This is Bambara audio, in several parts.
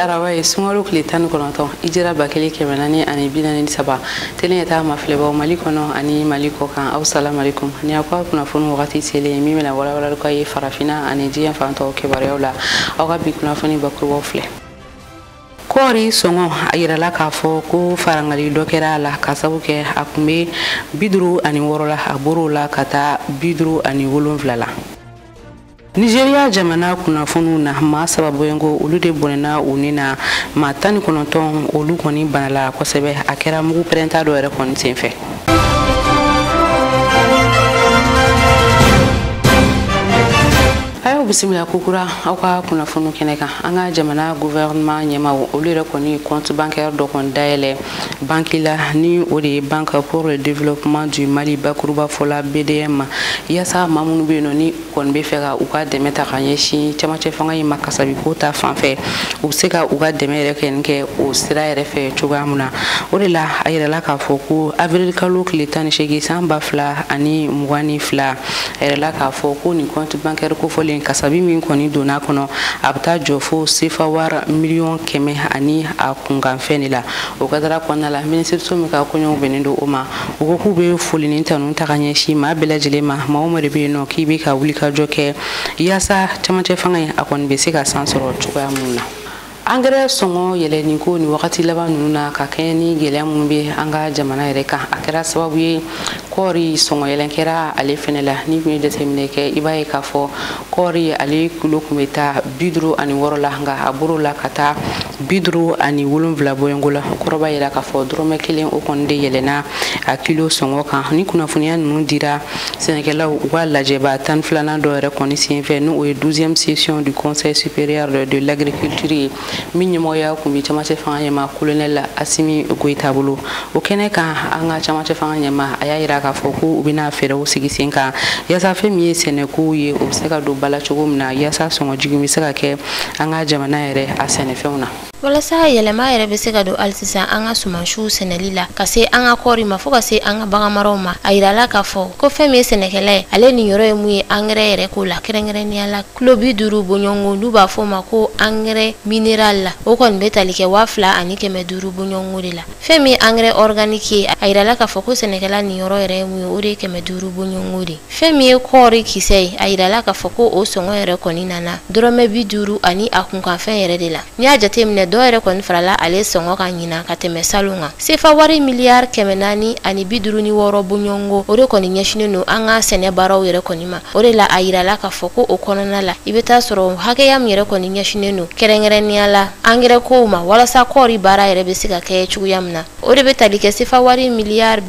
Araba ye sunkalo tile 19 hijira 1443 télé ɲɛtaa ma filɛbaw Mali kɔnɔ ani Mali kɔkan, aw salamu alaikum. Ni aw ka kunnafoni wagati selen min bɛna walawalali k'aw ye farafinna ani diɲɛ fan tɔw kibaruyaw la, aw ka bi kunnafoni bakurubaw filɛ. Kɔɔri sɔngɔ a yirala k'a fɔ ko farangali dɔ kɛra a la ka sabu kɛ a tun bɛ 56 la, a bɔr'o la ka taa 57 la. Nigeria jamana kunnafoniw na, maa 3 bɔɲɔgɔnko olu de bɔnɛna u ni na, maa 19 olu kɔni banala kosɛbɛ, a kɛra mugu pɛrɛnta dɔ yɛrɛ kɔni senfɛ. A y'aw bisimila kokura aw ka kunnafoniw kɛnɛ kan. An ka jamana gouvernement ɲɛmaaw olu yɛrɛ kɔni compte bancaire dɔ kɔni dayɛlɛ banque la, ni o de ye Banque pour le développement du Mali bakuruba fɔla BDM, yaasa maa minnu bɛ yen nɔ ni kɔni bɛ fɛ ka u ka dɛmɛ ta ka ɲɛsin cɛmancɛ fanga in ma kasabiko ta fan fɛ, u bɛ se ka u ka dɛmɛ yɛrɛ kɛ nin kɛ o sira yɛrɛ fɛ cogoya min na. O de la a yirala k'a fɔ ko avril kalo tile 18 san 2022, a yirala k'a fɔ ko nin compte bancaire kofɔlen kasabi min kɔni donna kɔnɔ, a bɛ taa jɔ fo sefa wari 100 000 ani a kunkanfɛn de la. O kadara kɔnɔna la, minisiriso min ka koɲɛw bɛnnen don o ma, u ko k'u bɛ foli ni tanu ta ka ɲɛsin maa bɛɛ lajɛlen ma, maa o maa de bɛ yen nɔ k'i bɛ ka wuli ka jɔ kɛ yaasa cɛmancɛ fanga in a kɔni bɛ se ka san sɔrɔ cogoya mun na. Angɛrɛ sɔngɔ yɛlɛnni ko nin wagati laban ninnu na, ka kɛɲɛ ni gɛlɛya minnu bɛ an ka jamana yɛrɛ kan, a kɛra sababu ye kɔɔri sɔngɔ yɛlɛn kɛra ale fɛnɛ la. Ni kun ye jateminɛ kɛ, i b'a ye k'a fɔ kɔɔri ale kilo kun bɛ taa 56 la, nka a bɔr'o la ka taa 57 bɔɲɔgɔnko la. O kɔrɔ b'a jira k'a fɔ dɔrɔmɛ 1 o kɔni de yɛlɛnna a kilo sɔngɔ kan. Ni kunnafoniya ninnu dira sɛnɛkɛlaw u ka lajɛba 12nan dɔ yɛrɛ kɔni senfɛ, n'o ye 12e session du conseil supérieur de l'agriculture ye, min ɲɛmɔgɔya kun bɛ cɛmancɛ fanga ɲɛmaa colonel Asimi Goyita bolo. O kɛnɛ kan, an ka cɛmancɛ fanga ɲɛmaa a y'a jira k'a fɔ ko u bɛna fɛɛrɛw sigi sen kan yaasa fɛn min ye sɛnɛkow ye, o bɛ se ka don ba la cogo min na, yaasa sɔngɔ jigin bɛ se ka kɛ an ka jamana yɛrɛ a sɛnɛfɛnw na. Walasa yɛlɛma yɛrɛ bɛ se ka don hali sisan an ka sumansiw sɛnɛli la, ka se an ka kɔɔri ma, fo ka se an ka baganmaraw ma, a yirala k'a fɔ ko fɛn min ye sɛnɛkɛla ye, ale nin yɔrɔ ye mun ye angɛrɛ yɛrɛ ko la, kɛrɛnkɛrɛnnenya la kilo 50 bɔɲɔgɔnko, n'u b'a fɔ o ma ko angɛrɛ minéral la, o kɔni bɛ tali kɛ 2500 bɔɲɔgɔnko de la. Fɛn min ye angɛrɛ organique ye, a yirala k'a fɔ ko sɛnɛkɛla nin yɔrɔ yɛrɛ ye mun ye, o de ye 500 bɔɲɔgɔnko de. Fɛn min ye kɔɔri kisɛ ye, a yirala k'a fɔ ko o sɔngɔ yɛrɛ kɔni nana dɔrɔmɛ 50 ani a kunkanfɛn yɛrɛ de la. N'i y'a jateminɛ, dɔw yɛrɛ kɔni farala ale sɔngɔ kan ɲinan ka tɛmɛ salon kan. Sefa wari 456 miliyari bɔɲɔgɔnko, o de kɔni ɲɛsinnen don an ka sɛnɛ baaraw yɛrɛ kɔni ma. O de la a yirala k'a fɔ ko o kɔnɔna la, i bɛ taa sɔrɔ hakɛya min yɛrɛ kɔni ɲɛsinnen don kɛrɛnkɛrɛnnenya la angɛrɛ kow ma, walasa kɔɔri baara yɛrɛ bɛ se ka kɛ cogoya min na, o de bɛ tali kɛ sefa wari 54 miliyari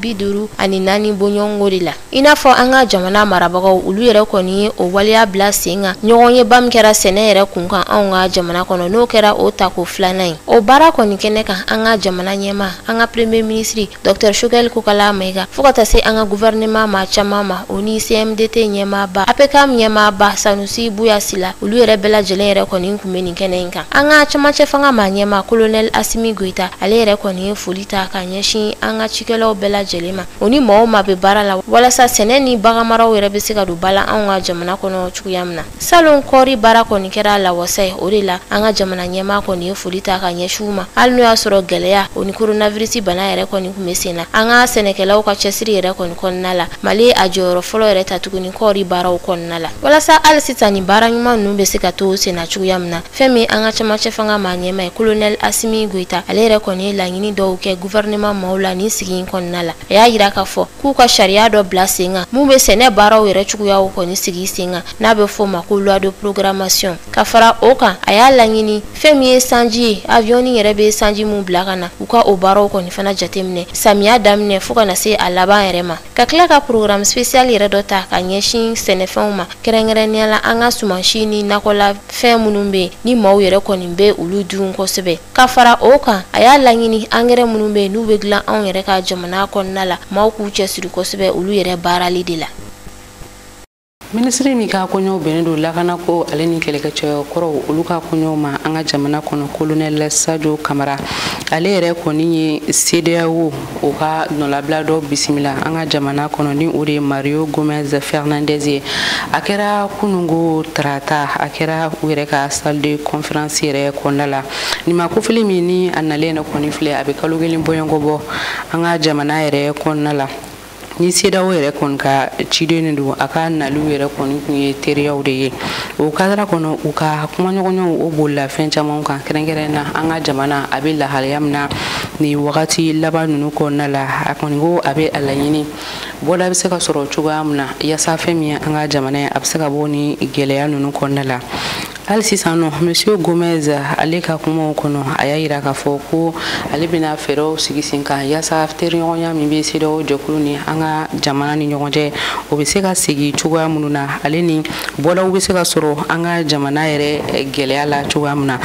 bɔɲɔgɔnko de la. I n'a fɔ an ka jamana marabagaw, olu yɛrɛ kɔni ye o waleya bila sen kan ɲɔgɔn ye ba min kɛra sɛnɛ yɛrɛ kun kan anw ka jamana kɔnɔ, n'o kɛra o tako 2nan ye. O baara kɔni kɛnɛ kan, an ka jamana ɲɛmaa, an ka premier ministre Dr Choguel Kokala Maïga, fo ka taa se an ka gouvernement maa caman ma, o ni CMDT ɲɛmaaba, APCAM ɲɛmaaba Sanusi Buya Sila, olu yɛrɛ bɛɛ lajɛlen yɛrɛ kɔni tun bɛ nin kɛnɛ in kan. An ka cɛmancɛ fanga maa ɲɛmaa colonel Asimi Goyita, ale yɛrɛ kɔni ye foli ta ka ɲɛsin an ka cikɛlaw bɛɛ lajɛlen ma, o ni maa o maa bɛ baara la walasa sɛnɛ ni baganmaraw yɛrɛ bɛ se ka don ba la anw ka jamana kɔnɔ cogoya min na. Salon kɔɔri baara kɔni kɛra lawasa ye, o de la an ka jamana ɲɛmaa kɔni ye foli ta ka ɲɛsin u ma, hali n'o y'a sɔrɔ gɛlɛya o ni coronavirus bana yɛrɛ kɔni tun bɛ sen na. An ka sɛnɛkɛlaw ka cɛsiri yɛrɛ kɔni kɔnɔna la, Mali a jɔyɔrɔ fɔlɔ yɛrɛ ta tuguni kɔɔri baaraw kɔnɔna la, walasa hali sisan nin baara ɲuman ninnu bɛ se ka to sen na cogoya min na. Fɛn min an ka cɛmancɛ fanga maa ɲɛmaa ye colonel Asimi Goyita, ale yɛrɛ kɔni ye laɲini dɔw kɛ gouvernement maaw la nin sigi in kɔnɔna la. A y'a yira k'a fɔ k'u ka sariya dɔ bila sen kan mun bɛ sɛnɛ baaraw yɛrɛ cogoyaw kɔni sigi sen kan, n'a bɛ fɔ o ma ko loi de programmation. Ka fara o kan, a y'a laɲini fɛn min ye sanji ye, avion yɛrɛ bɛ sanji mun bila ka na, u ka o baaraw kɔni fana jateminɛ samiya daminɛ fo ka na se a laban yɛrɛ ma, ka tila ka programme spécial yɛrɛ dɔ ta ka ɲɛsin sɛnɛfɛnw ma, kɛrɛnkɛrɛnnenya la an ka sumansi ni nakɔla fɛn minnu bɛ yen ni maaw yɛrɛ kɔni bɛ olu dun kosɛbɛ. Ka fara o kan, a y'a laɲini angɛrɛ minnu bɛ yen n'u bɛ dilan anw yɛrɛ ka jamana kɔnɔna la, maaw k'u cɛsiri kosɛbɛ olu yɛrɛ baarali de la. Minisiri min ka koɲɛw bɛnnen don lakanako ale ni kɛlɛkɛcɛ kɔrɔw olu ka koɲɛw ma an ka jamana kɔnɔ, colonel Sadio Kamara, ale yɛrɛ kɔni ye CEDEAO o ka nɔlabila dɔ bisimila an ka jamana kɔnɔ, ni o de ye Mario Gomez Fernandez ye. A kɛra kunungo tarata, a kɛra u yɛrɛ ka salle de conférence yɛrɛ kɔnɔna la. Nin ma kofili min ni a nalen yɛrɛ kɔni filɛ, a bɛ kalo 1 bɔɲɔgɔnko bɔ an ka jamana yɛrɛ kɔnɔna la. Ni CEDEAO yɛrɛ kɔni ka ciden don, a ka naliw yɛrɛ kɔni tun ye teriyaw de ye. O kadara kɔnɔ, u ka kumaɲɔgɔnyaw o bolila fɛn caman kan, kɛrɛnkɛrɛn na an ka jamana a bɛ lahalaya min na nin wagati laban ninnu kɔnɔna la. A kɔni ko a bɛ a laɲini bɔda bɛ se ka sɔrɔ cogoya min na, yaasa fɛn min ye an ka jamana ye, a bɛ se ka bɔ ni gɛlɛya ninnu kɔnɔna la. Hali sisan nɔ, monsieur Gomez ale ka kumaw kɔnɔ, a y'a yira k'a fɔ ko ale bɛna fɛɛrɛw sigi sen kan yaasa teriɲɔgɔnya min bɛ CEDEAO jɛkulu ni an ka jamana ni ɲɔgɔn cɛ, o bɛ se ka segin cogoya minnu na, ale ni bɔdaw bɛ se ka sɔrɔ an ka jamana yɛrɛ gɛlɛya la cogoya min na.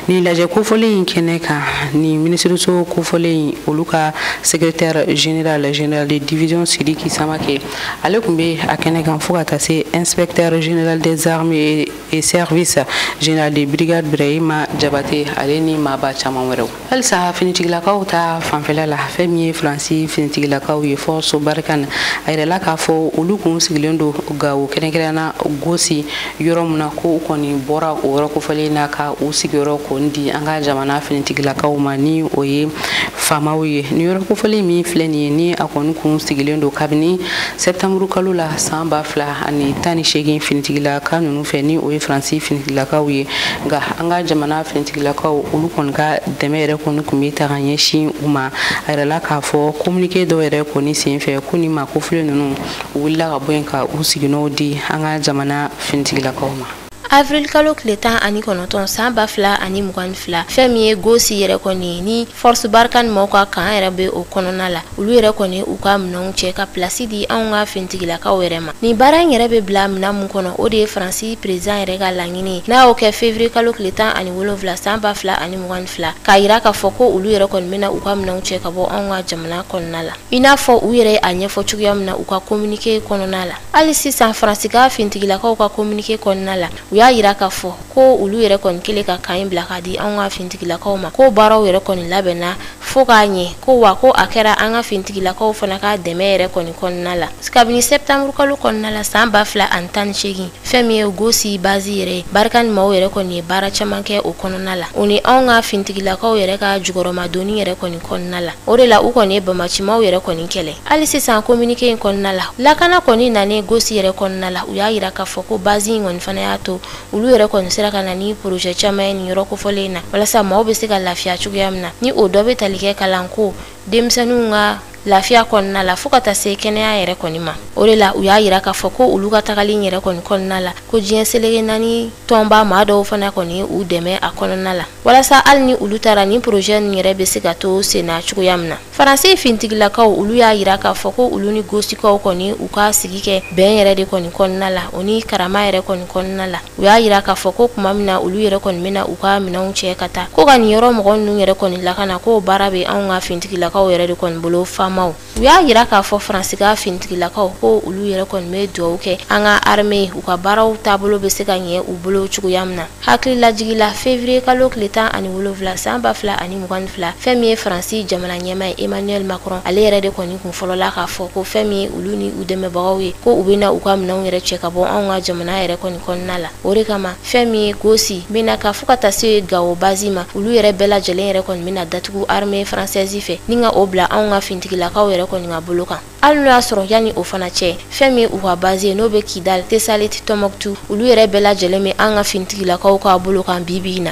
Ni lajɛ kofɔlen in kɛnɛ kan, ni minisiriso kofɔlen in olu ka secrétaire général, général de division Sidiki Samake, ale tun bɛ a kɛnɛ kan, fo ka taa se inspecteur général des armées et services, général de brigade Ibrahima Jabate, ale ni maaba caman wɛrɛw. Halisa finitigilakaw ta fanfɛla la, fɛn min ye Faransi finitigilakaw ye, Force Barkhane, a yirala k'a fɔ olu kun sigilen don Gawo, kɛrɛnkɛrɛnnana Gosi yɔrɔ min na, ko u kɔni bɔra o yɔrɔ kofɔlen na ka u sigiyɔrɔ kɔni di an ka jamana finitigilakaw ma, ni o ye faamaw ye. Nin yɔrɔ kofɔlen min filɛ nin ye, ni a kɔni kun sigilen don kabini septembre kalo la san 2018 finitigilaka ninnu fɛ, ni o ye Faransi finitigilakaw ye. Nka an ka jamana finitigilakaw olu kɔni ka dɛmɛ yɛrɛ kɔni tun bɛ ta ka ɲɛsin u ma. A yirala k'a fɔ communiqué dɔw yɛrɛ kɔni sen fɛ ko nin maa kofɔlen ninnu, u wulila ka bɔ yen ka u siginɔw di an ka jamana finitigilakaw ma. Avril kalo tile 19 san 2022, fɛn min ye Gosi yɛrɛ kɔni ni Force Barkhane maaw ka kan yɛrɛ bɛ o kɔnɔna la, olu yɛrɛ kɔni u ka minɛnw cɛ ka pilasi di anw ka finitigilakaw yɛrɛ ma. Nin baara in yɛrɛ bɛ bila minɛn mun kɔnɔ, o de ye Faransi président yɛrɛ ka laɲini, n'a y'o kɛ février kalo tile 17 san 2022, k'a yira k'a fɔ ko olu yɛrɛ kɔni bɛna u ka minɛnw cɛ ka bɔ anw ka jamana kɔnɔna la, i n'a fɔ u yɛrɛ a ɲɛfɔ cogoya min na u ka communiqué kɔnɔna la. Hali sisan, Faransi ka finitigilakaw ka communiqué kɔnɔna la, u y'a yira k'a fɔ ko olu yɛrɛ kɔni kelen ka kan in bila k'a di anw ka finitigilakaw ma, ko baaraw yɛrɛ kɔni labɛnna fo k'a ɲɛ, ko wa ko a kɛra an ka finitigilakaw fana ka dɛmɛ yɛrɛ kɔni kɔnɔna la. Kabini septembre kalo kɔnɔna la san 2018, fɛn min ye Gosi base yɛrɛ ye, Barkhane maaw yɛrɛ kɔni ye baara caman kɛ o kɔnɔna la, o ni anw ka finitigilakaw yɛrɛ ka jukɔrɔmadonni yɛrɛ kɔni kɔnɔna la. O de la u kɔni ye bamacimaw yɛrɛ kɔni kɛlɛ. Hali sisan, communiqué in kɔnɔna la, lakana kɔni nanen Gosi yɛrɛ kɔnɔna la, u y'a yira k'a fɔ ko base in kɔni fana y'a to olu yɛrɛ kɔni sera ka na ni projet caman ye nin yɔrɔ kofɔlen in na, walasa maaw bɛ se ka lafiya cogoya min na, ni o dɔ bɛ tali kɛ kalanko, denmisɛnninw ka lafiya kɔnɔna la, fo ka taa se kɛnɛya yɛrɛ kɔni ma. O de la u y'a yira k'a fɔ ko olu ka tagali yɛrɛ kɔni kɔnɔna la, ko diɲɛ seleke naani tɔnba maa dɔw fana kɔni u dɛmɛ a kɔnɔna la, walasa hali ni olu taara, nin projet ninnu yɛrɛ bɛ se ka to senna cogoya min na. Faransi fintigilakaw olu y'a yira k'a fɔ ko olu ni Gosikaw kɔni u ka sigi kɛ bɛn yɛrɛ de kɔni kɔnɔna la, o ni karama yɛrɛ kɔni kɔnɔna la. U y'a yira k'a fɔ ko tuma min na olu yɛrɛ kɔni bɛna u ka minɛnw cɛ ka taa ko ka nin yɔrɔ mɔgɔ ninnu yɛrɛ kɔni lakana, k'o baara bɛ anw ka fintigilakaw yɛrɛ de kɔni bolo faamaw. U y'a yira k'a fɔ Faransi ka fintigilakaw ko olu yɛrɛ kɔni bɛ dugawu kɛ an ka armée, u ka baaraw taabolo bɛ se ka ɲɛ u bolo cogoya min na. Hakililajigi la, février kalo tile 17 san 2022, fɛn min ye Faransi jamana ɲɛmaa ye, Emmanuel Macron, ale yɛrɛ de kɔni kun fɔlɔla k'a fɔ ko fɛn min ye olu ni u dɛmɛbagaw ye, ko u bɛna u ka minɛnw yɛrɛ cɛ ka bɔ anw ka jamana yɛrɛ kɔni kɔnɔna la. O de kama, fɛn min ye Gosi bɛna ka fo ka taa se Gawo base ma, olu yɛrɛ bɛɛ lajɛlen yɛrɛ kɔni bɛna datugu armée française fɛ, ni ka o bila anw ka fintigilakaw yɛrɛ kɔni ka bolo kan. Hali n'o y'a sɔrɔ yanni o fana cɛ, fɛn min u ka base ye, n'o bɛ Kidal, Tesalit, Tɔnbɔkutu, olu yɛrɛ bɛɛ lajɛlen bɛ an ka fintigilakaw ka bolo kan bi bi in na.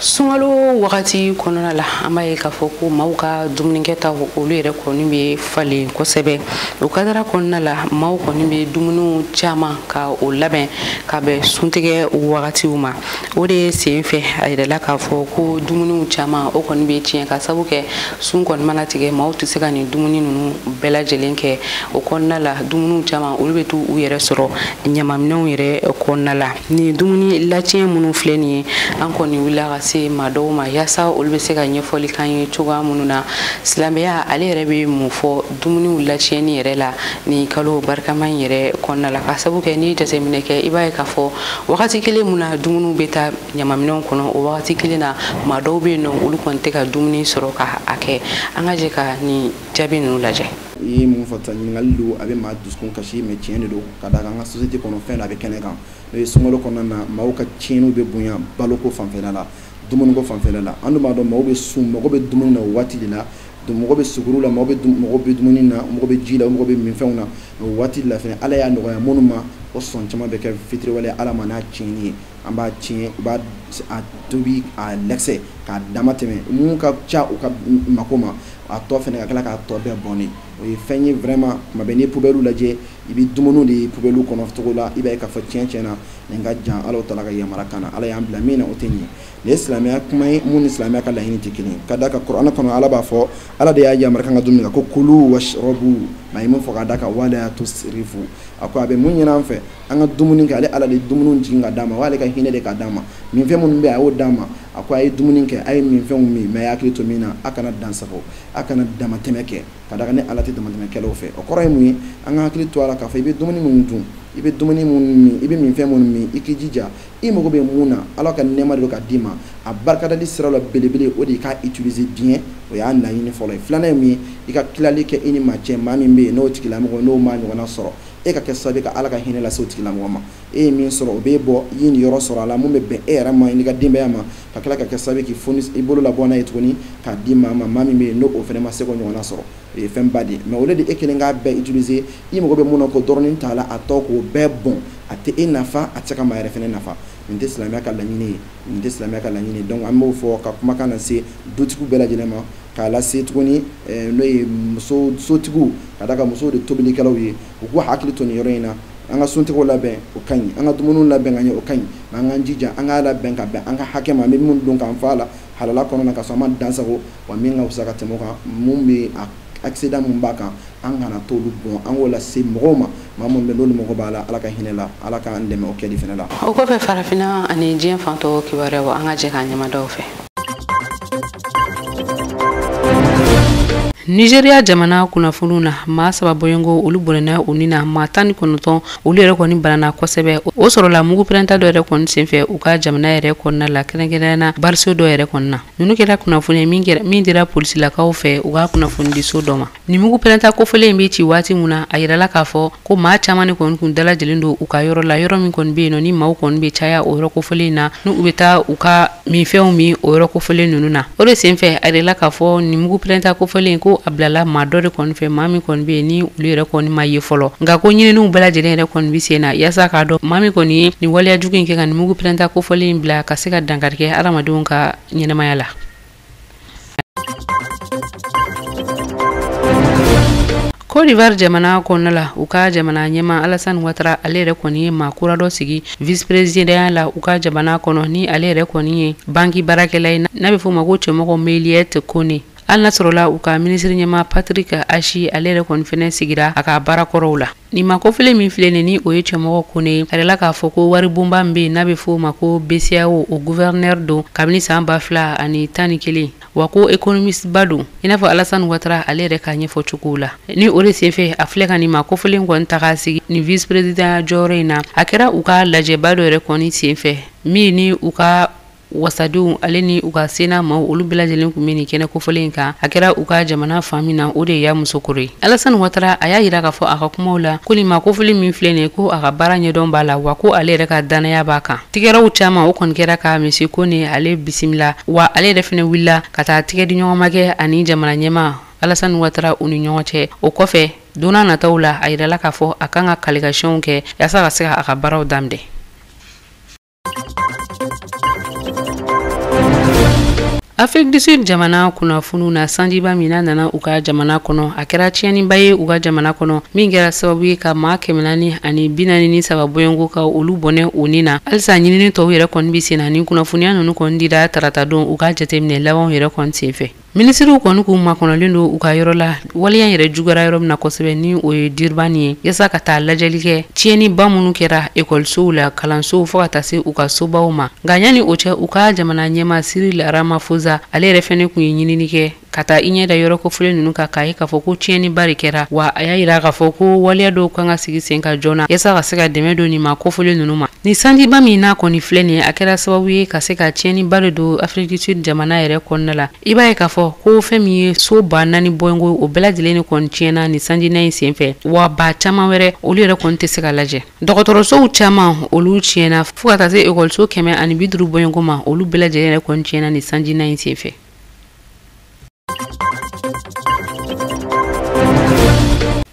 Sunkalo wagati kɔnɔna la, an b'a ye k'a fɔ ko maaw ka dumunikɛtaw olu yɛrɛ kɔni bɛ falen kosɛbɛ. O kadara kɔnɔna la, maaw kɔni bɛ dumuniw caman ka o labɛn ka bɛn suntigɛ wagatiw ma. O de sen fɛ, a yirala k'a fɔ ko dumuniw caman o kɔni bɛ tiɲɛ, ka sabu kɛ sun kɔni mana tigɛ, maaw tɛ se ka nin dumuni ninnu bɛɛ lajɛlen kɛ. O kɔnɔna la, dumuniw caman olu bɛ t'u yɛrɛ sɔrɔ ɲamaminɛnw yɛrɛ kɔnɔna la. Nin dumuni latiɲɛ minnu filɛ nin ye, an kɔni wulila ka lase maa dɔw ma yaasa olu bɛ se ka ɲɛfɔli k'an ye cogoya minnu na silamɛya ale yɛrɛ bɛ mun fɔ dumuniw latiɲɛni yɛrɛ la nin kalo barikama in yɛrɛ kɔnɔna la, ka sabu kɛ n'i ye jateminɛ kɛ i b'a ye k'a fɔ wagati kelen mun na dumuniw bɛ taa ɲamaminɛnw kɔnɔ, o wagati kelen na maa dɔw bɛ yen nɔ olu kɔni tɛ ka dumuni sɔrɔ ka a kɛ. An ka jɛ ka nin jaabi ninnu lajɛ. I ye mun fɔ sisan, ɲininkali don, a bɛ maa dusukun kasi, mais tiɲɛ de don. Ka d'a kan an ka société kɔnɔ fɛn dɔ a bɛ kɛnɛ kan, n'o ye sunkalo kɔnɔna na maaw ka tiɲɛniw bɛ bonya baloko fanfɛla la, dumuniko fanfɛla la. An dun b'a dɔn maaw bɛ sun, mɔgɔ bɛ dumuni na o waati de la, donc mɔgɔ bɛ sukuru la, mɔgɔ bɛ dumuni na, mɔgɔ bɛ ji la, mɔgɔ bɛ minfɛnw na. O waati de la fɛnɛ Ala y'a nɔgɔya minnu ma, o sɔn caman bɛ kɛ fitiriwale Ala ma n'a tiɲɛni ye. An b'a tiɲɛ, u b'a tobi a lɛsɛ k'a dama tɛmɛ mun ka ca u ka mako ma, a tɔ fɛnɛ ka tila k'a tɔ bɛɛ bɔn. O ye fɛn ye vraiment, tuma bɛɛ n'i ye poubelle lajɛ, i bɛ dumuniw de ye poubelle kɔnɔ cogo la, i b'a ye k'a fɔ tiɲɛ na nin ka jan Ala taala ka yamaruya kan na. Ala y'an bila min na o tɛ nin ye. Nin ye silamɛya kuma ye mun ni silamɛya ka laɲini tɛ kelen ye. Ka d'a kan kuranɛ kɔnɔ Ala b'a fɔ, Ala de y'a yamaruya kan ka dumuni kɛ ko kulu washrabu, maa ye mun fɔ ka d'a kan wala tusrifu, a ko a bɛ mun ɲini an fɛ an ka dumuni kɛ, ale Ala de ye dumuni jigin ka d'an ma, wa ale ka hinɛ de ka d'an ma, minfɛn minnu bɛ yen a y'o d'an ma. A ko a ye dumuni kɛ, a ye minfɛnw min, mais a ye hakili to min na, a kana dan sago, a kana damatɛmɛ kɛ, ka d'a kan ne Ala tɛ damatɛmɛkɛlaw fɛ. O kɔrɔ ye mun ye? An ka hakili to a la k'a fɔ i bɛ dumuni minnu dun, i bɛ dumuni minnu min, i bɛ minfɛn minnu min, i k'i jija i mago bɛ mun na, Ala ka nɛɛma de don ka d'i ma. A barikadali sira la belebele o de ye k'a utiliser bien, o y'a laɲini fɔlɔ ye. Filanan ye mun ye? I ka tilali kɛ i ni maa cɛ, maa min bɛ yen n'o tigilamɔgɔ n'o maa ɲɔgɔnna sɔrɔ, e ka kɛ sababu ye ka Ala ka hinɛ lase o tigilamɔgɔ ma. E ye min sɔrɔ o b'e bɔ, i ye nin yɔrɔ sɔrɔ a la mun bɛ bɛn e yɛrɛ ma n'i ka denbaya ma, ka tila ka kɛ sababu ye k'i foni i bolo labɔ n'a ye tuguni k'a di maa ma, maa min bɛ yen n'o o fana ma se k'o ɲɔgɔnna sɔrɔ. O ye fɛnba de ye. Mais au lieu de e kelen k'a bɛɛ utiliser, i mago bɛ mun na k'o dɔrɔnin t'a la, a tɔ k'o bɛɛ bɔn, a tɛ e nafa, a tɛ se ka maa yɛrɛ fana nafa. Nin tɛ silamɛya ka laɲini ye, nin tɛ silamɛya ka laɲini ye. Donc an b'o fɔ ka kumakan lase dutigiw bɛɛ lajɛlen ma, k'a lase tuguni n'o ye muso sotigiw, ka d'a kan musow de tobilikɛlaw ye, u k'u hakili to nin yɔrɔ in na. An ka suntigɛw labɛn o ka ɲi, an ka dumuniw labɛn ka ɲɛ o ka ɲi, mais an k'an jija an k'a labɛn ka bɛn an ka hakɛ ma, an bɛ min dun k'an fa a la halala kɔnɔna na, ka sɔrɔ an ma dan sago, wa min ka fisa ka tɛmɛ o kan, mun bɛ a accident mun b'a kan, an kana t'olu bɔn, an k'o lase mɔgɔw ma, maa minnu bɛ n'olu mago b'a la. Ala ka hinɛ la, Ala k'an dɛmɛ o kɛli fana la. O kɔfɛ farafinna ani diɲɛ fan tɔw kibaruyaw, an ka jɛ k'an ɲɛmadaw fɛ. Nigeria jamana kunnafoniw na, maa 3 bɔɲɔgɔnko olu bɔnɛna u ni na, maa 19 olu yɛrɛ kɔni banana kosɛbɛ. O sɔrɔla mugu pɛrɛnta dɔ yɛrɛ kɔni senfɛ u ka jamana yɛrɛ kɔnɔna la, kɛrɛnkɛrɛnnenya na bariso dɔ yɛrɛ kɔnɔna na. Ninnu kɛra kunnafoni min dira polisilakaw fɛ u ka kunnafonidiso dɔ ma. Nin mugu pɛrɛnta kofɔlen in bɛ ci waati min na, a yirala k'a fɔ ko maa caman de kɔni kun dalajɛlen don u ka yɔrɔ la, yɔrɔ min kɔni bɛ yen nɔ ni maaw kɔni bɛ caya o yɔrɔ kofɔlen in na, n'u bɛ taa u ka minfɛnw min o yɔrɔ kofɔlen ninnu na. O de senfɛ a yirala k'a fɔ nin mugu pɛrɛnta kofɔlen ko a bilala maa dɔ de kɔni fɛ, maa min kɔni bɛ yen ni olu yɛrɛ kɔni ma ye fɔlɔ. Nka ko ɲininiw bɛɛ lajɛlen yɛrɛ kɔni bɛ sen na yaasa k'a dɔn maa min kɔni ye nin waleya jugu in kɛ ka nin mugu pɛrɛnta kofɔlen in bila ka se ka dankari kɛ hadamadenw ka ɲɛnamaya la. Côte d'Ivoire jamana kɔnɔna la, u ka jamana ɲɛmaa Alassane Ouattara ale yɛrɛ kɔni ye maa kura dɔ sigi vice-présidentya la u ka jamana kɔnɔ, ni ale yɛrɛ kɔni ye banki baarakɛla ye n'a bɛ f'o ma ko cɛmɔgɔ Meliette Kone. Hali n'a sɔrɔla u ka minisiri ɲɛmaa Patrick Achi ale yɛrɛ kɔni fɛnɛ sigira a ka baarakɔrɔw la. Nin maa kofɔlen min filɛ nin ni o ye cɛmɔgɔ Kone ye, a yirala k'a fɔ ko waribonba min bɛ yen n'a bɛ f'o ma ko BCEAO, o gouverneur don kabini san 2011, wa ko économiste ba don i n'a fɔ Alassane Ouattara ale yɛrɛ k'a ɲɛfɔ cogo la. Ni o de senfɛ a filɛ ka nin maa kofɔlen kɔni ta k'a sigi nin vice président jɔyɔrɔ in na. A kɛra u ka lajɛba dɔ yɛrɛ kɔni senfɛ min ni u ka wasadenw ale ni u ka sena maaw olu bɛɛ lajɛlen tun bɛ nin kɛnɛ kofɔlen in kan. A kɛra u ka jamana fan min na, o de ye Yamoussoukro ye. Alassane Ouattara a y'a yira k'a fɔ a ka kumaw la ko nin maa kofɔlen min filɛ nin ye, ko a ka baara ɲɛdɔn b'a la, wa ko ale yɛrɛ ka danaya b'a kan. Tigɛrɛw caman o kɔni kɛra ka monsieur Kone ale bisimila, wa ale yɛrɛ fɛnɛ wulila ka taa tigɛ di ɲɔgɔn ma kɛ ani jamana ɲɛmaa Alassane Ouattara u ni ɲɔgɔn cɛ. O kɔfɛ don n'a nataw la, a yirala k'a fɔ a kan ka kalikasiyɛnw kɛ yaasa ka se ka a ka baaraw daminɛ. Afrique du Sud jamana kunnafoniw na, sanjiba min n'a nana u ka jamana kɔnɔ, a kɛra tiɲɛniba ye u ka jamana kɔnɔ, min kɛra sababu ye ka maa 443 bɔɲɔgɔnko ka olu bɔnɛ u ni na. Halisa ɲinini tɔw yɛrɛ kɔni bɛ sen na. Ni kunnafoniya ninnu kɔni dira taratadon u ka jateminɛ labanw yɛrɛ kɔni senfɛ. Minisiriw kɔni k'u makɔnɔlen don u ka yɔrɔ la waleya yɛrɛ juguyara yɔrɔ min na kosɛbɛ, ni o ye Durban ye, yaasa ka taa lajɛli kɛ tiɲɛniba minnu kɛra ekɔlisow la, kalansow, fo ka taa se u ka sobaw ma. Nka yanni o cɛ, u ka jamana ɲɛmaa Cyril Ramaphosa, ale yɛrɛ fɛnɛ tun ye ɲinini kɛ ka taa i ɲɛ da yɔrɔ kofɔlen ninnu kan, k'a ye k'a fɔ ko tiɲɛniba de kɛra. Wa a y'a yira k'a fɔ ko waleya dɔw kan ka sigi sen ka joona yaasa ka se ka dɛmɛ don nin ma kofɔlen ninnu ma. Ni sanjiba min n'a kɔni filɛ nin ye, a kɛra sababu ye ka se ka tiɲɛniba de don Afrique du Sud jamana yɛrɛ kɔnɔna la. I b'a ye k'a fɔ ko fɛn min ye so 4000 bɔɲɔgɔnko, o bɛɛ lajɛlen de kɔni tiɲɛna ni sanjina in senfɛ, wa ba caman wɛrɛ, olu yɛrɛ kɔni tɛ se ka lajɛ. Dɔgɔtɔrɔsow caman, olu tiɲɛna, fo ka taa se ekɔliso 150 bɔɲɔgɔnko ma, olu bɛɛ lajɛlen yɛrɛ kɔni tiɲɛna ni sanjina in senfɛ.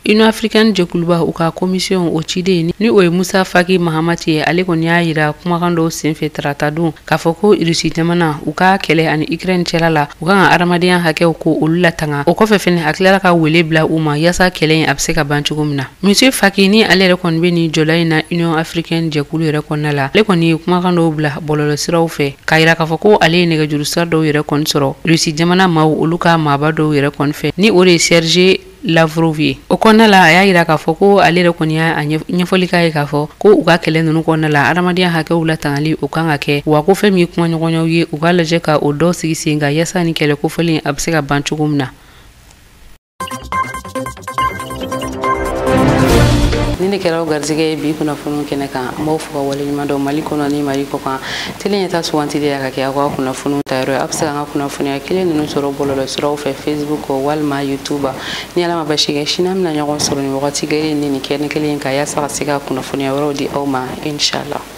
Union africaine jɛkuluba, u ka commission o ciden, ni o ye Musa Faki Mahamati ye, ale kɔni y'a yira kumakan dɔw senfɛ tarata don k'a fɔ ko Irisi jamana, u ka kɛlɛ ani Ukraine cɛla la, u kan ka adamadenya hakɛw ko olu latanga. O kɔfɛ fɛnɛ, a tilara ka wele bila u ma yaasa kɛlɛ in a bɛ se ka ban cogo min na. Monsieur Faki, ni ale yɛrɛ kɔni bɛ nin jɔla in na Union africaine jɛkulu yɛrɛ kɔnɔna la, ale kɔni ye kumakan dɔw bila bɔlɔlɔsiraw fɛ k'a yira k'a fɔ ko ale ye nɛgɛjuru sira dɔw yɛrɛ kɔni sɔrɔ Irisi jamana maaw, olu ka maaba dɔw yɛrɛ kɔni fɛ, ni o de ye Serge Lavrov ye. O kɔnɔna la, a y'a yira k'a fɔ ko ale yɛrɛ kɔni y'a ɲɛfɔli k'a ye k'a fɔ ko u ka kɛlɛ ninnu kɔnɔna la, adamadenya hakɛw latangali, o kan ka kɛ, wa ko fɛn min ye kumaɲɔgɔnyaw ye, u k'a lajɛ ka o dɔ sigi sen kan yaasa ni kɛlɛ kofɔlen a bɛ se ka ban cogo min na. Ni ne kɛra aw garijɛgɛ ye bi kunnafoniw kɛnɛ kan, an b'aw fo ka waleɲuman dɔn Mali kɔnɔ ni Mali kɔ kan. Télé ɲɛta sugantili ya ka kɛ aw ka kunnafoniw ta yɔrɔ ye. Aw bɛ se k'an ka kunnafoniya kelen ninnu sɔrɔ bɔlɔlɔsiraw fɛ, Facebook walima YouTube. Ni Ala ma basi kɛ, sini an bɛna ɲɔgɔn sɔrɔ nin wagati kelen ni nin kɛnɛ kelen in kan yaasa ka se ka kunnafoniya wɛrɛw di aw ma, inshallah.